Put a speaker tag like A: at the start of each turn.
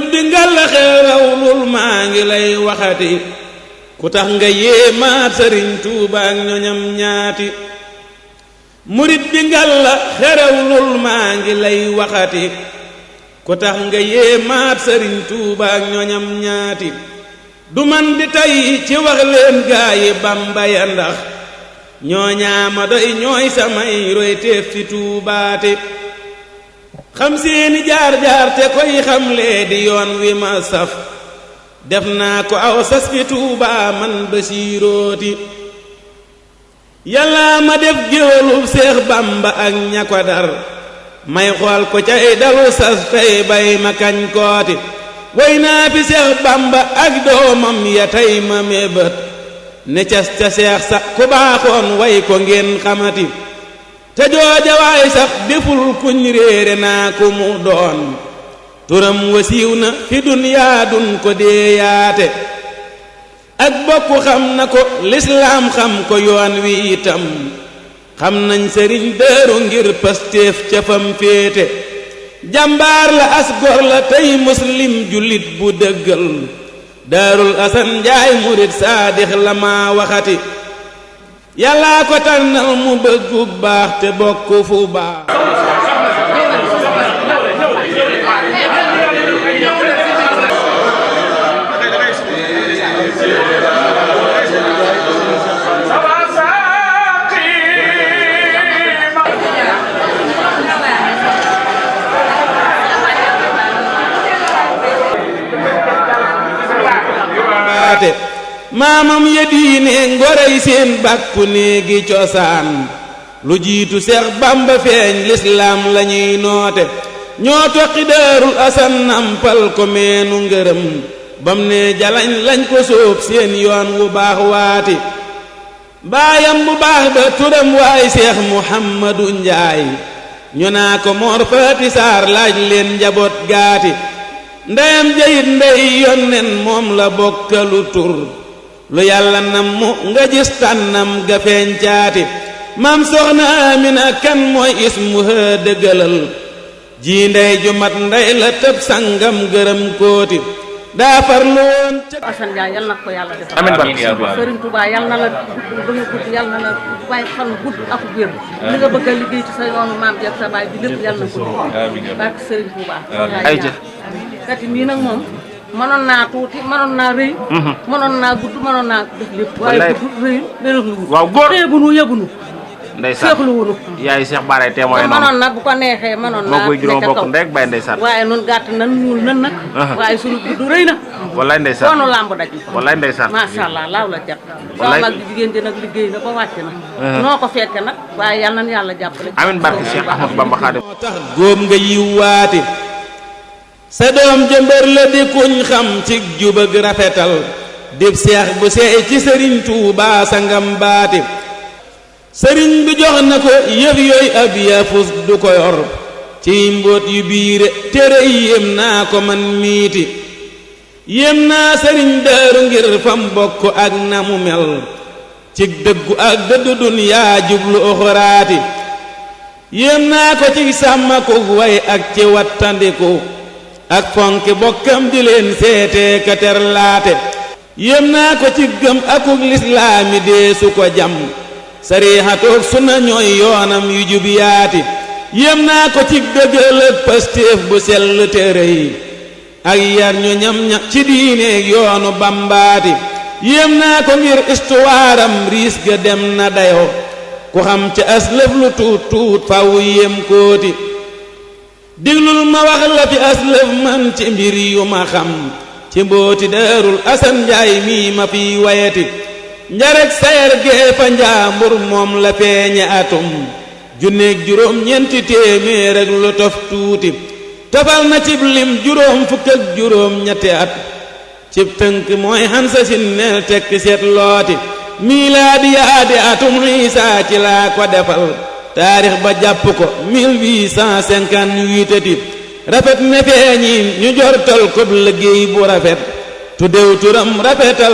A: murit bi ngalla xerawlul maa ngi lay waxati ku tax nga yéemaat sëriñ Tuuba ak ñoñam ñaati murit bi ngalla xerawlul maa ngi lay waxati ku tax nga yéemaat sëriñ Tuuba ak ñoñam ñaati du man di tey ci wax leen gaayi Bamba ya ndax ñooñaama doy ñooy samay roy teef fi tuubaate xam seeni jaar-jaar te koy xamlee di yoon wi ma saf def naa ko aw sas fi Tuuba man Basiirooti yàlla ma def géwalub Seex Bamba ak ña ko dar may xool ko cay dalu sas tey bay ma kañ kooti way naa fi Seex Bamba ak doomam ya tey ma mébét ne cas ca seex sax ku baaxoon way ko ngeen xamati te jooja waay sax deful kuñ réere naa ku mu doon turam wasiiw na fi dunyaa dun ko deeyaate ak bokku xam na ko lislaam xam ko yoon wi itam xam nañ sëriñ Daaru ngir pastéef ca fam féete jàmbaar la as gor la tey muslim jullit bu dëggal Daarul Asan Njaay murit saadix la maa waxati yàllaa ko tànnal mu bëggu baax te bokk fu baax maamam ya diine ngorey seen bàkku néegi cosaan lu jiitu Seex Bamba feeñ lislaam lañuy noote ñoo toqi Daarul Asan nampal ko meenu ngërëm bam ne jalañ lañ ko sóob seen yoon wu baax waati baayam bu baax ba turam waay Seex Muhammadu Njaay ñu naa ko Moor Faati Saar laaj leen njaboot gaati ndeyam jayit ndey yonnen moom la bokkalu tur lu yàlla nam mu nga gis tànnam ga feeñ caati maam soxna Amina kan mooy ismuha dëggalal ji ndey ju mat ndey la tëb sangam gërëm kooti daa farlu woon ca
B: Asan Njaay yal na ko yàlla defal
C: amiin barke
B: Sëriñ Tuubaa yal na la ba nga gudd yal na la bàyyi fan gudd ak wér li nga bëgg a liggéey ci sa yoonu maam jeeg sa baay bi lépp yal na ko liggéey barke Sëriñ Tuubaa
C: ay jë
B: kati mii nag moom mënoon naa tuuti mënoon naa rëy mënoon naa gudd mënoon naa def lépp waaye gudd rëyul beneen lu
C: waaw góor
B: xeebunu yëbunu
C: ndeysaan
B: seexlu wunu
C: yaay Cheikh Bara témoin noonu
B: mënoon na bu ko neexee mënoon naa
C: moo koy juróom bokk ndek bay ndeysaan
B: waaye nun gàtt nan ñuul nan nag waaye sunu gudd rëy na
C: wallaay ndeysaan
B: doonu làmb daj
C: wallaay ndeysaan
B: macha allah laaw la jàpp
C: wallaay
B: mag bi jigéen ji nag liggéey na ba wàcc na noo ko fekke nag waaye yal na yàlla jàppale
C: amiin barke Cheikh Ahmadou Bamba Xaadim
A: moo tax góom nga yiw waati sa doom jëmbër la di kuñ xam ci jubag rafetal dib seex bu seey ci sëriñ Tuuba sa ngam baati sëriñ bi jox na ko yëf yooyu ab yafus du ko yor ci mbóot yu biire tere yéem naa ko man miiti yéem naa sëriñ Daaru ngir fam bokk ak na mu mel ci dëggu ak dëddu dunyaa jublu oxoraati yéem naa ko ci sàmmaku way ak ci wattandiku ak fonki bokkam di leen seetee ka terlaate yéem naa ko ci gëm akuk lislaami dee su ko jam sariixatoog sunna ñooy yoonam yu jub yaati yéem naa ko ci dëggal ak pastéef bu sell téere yi ak yar ñu ñam ña ci diineeg yoonu bambaati yéem naa ko ngir istuwaaram riis ga dem na dayo ku xam ca aslëf lu tuut tuut faw yéem kooti diglul ma wax la fi aslëf man ci mbir yu ma xam ci mbooti Daarul Asan Njaay mii ma fi wayati njarek sayer gee fa njaambur moom la feeñe atum junneeg juróom ñeenti téeméer ak lu tof tuuti tofal na cib lim juróom fukk ak juróom ñetti at cib tënk mooy xansa sin neel tekki seet looti miilaadi yaadi atum Iisaa ci laa ko defal taarix ba jàpp ko 1858 rafet ne feeñiin ñu jortal ko liggéey bu rafet tuddew turam rafetal